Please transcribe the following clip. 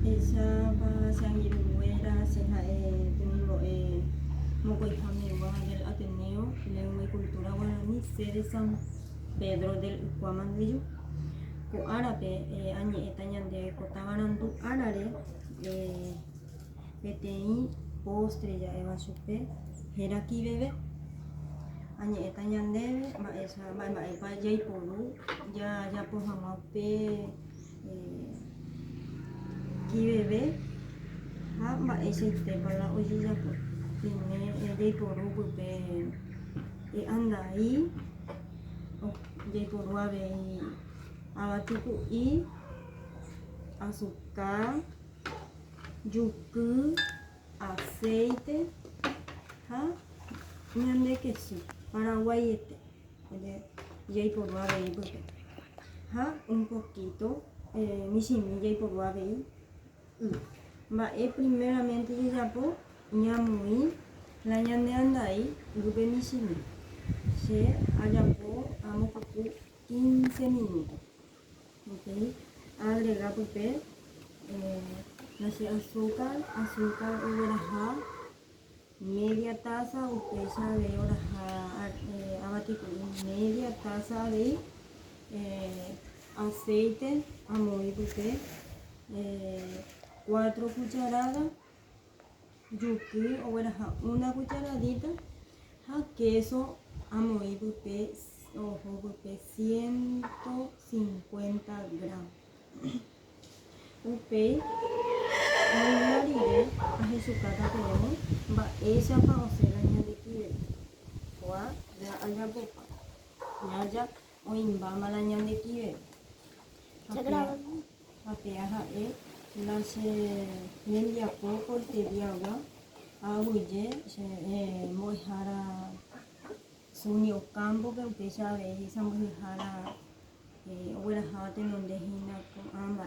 Mba'éichapa che angirũnguéra, che ha'e temimbo'e mokõiha megua del Ateneo Lengua y Cultura Guarani, sede San Pedro del Ykua Mandyju. Ko árape añe'ẽta ñande ko tavarandu árare peteĩ postre ja'éva chupe héra kiveve. Añe'ẽta ñandéve mba'éicha mba'emba'épa jaiporu jajapo hag̃ua upe Kiveve ha mba'eichaitépa la ojejapo. Oime jaiporu pype andai, jaiporu avei avati ku'i, asuka, juky, aceite ha ñande kesu paraguaiete. Jaiporu avei pype. Ha un poquito michĩmi jaiporu avei y. Mba'e primeramente jajapo ñamoĩ la ñande andai ýpe michĩmi. Che ajapo amopuku quince minuto. Upéi aagrega pype la che azúcar, azúcar ogueraha Media taza upéicha avei oraha avatiku'i media taza avei aceite amoĩ pype cuatro cucharada juky ogueraha una cucharadita ha queso amoĩ pype oho pype 150 gramos. Upéi oĩma rire ahechukáta peẽme mba'éichapa osẽ la ñande kive. Kóa ja ajapopa. Ñaja oĩmbáma la ñande kive. Ha péa ha'e la che rembiapo koitediagua aguyje che mbo'ehára Suni Ocampo-pe upéicha avei sãmbyhyhára ogueraháva tenonde hína ko'ã mba'e.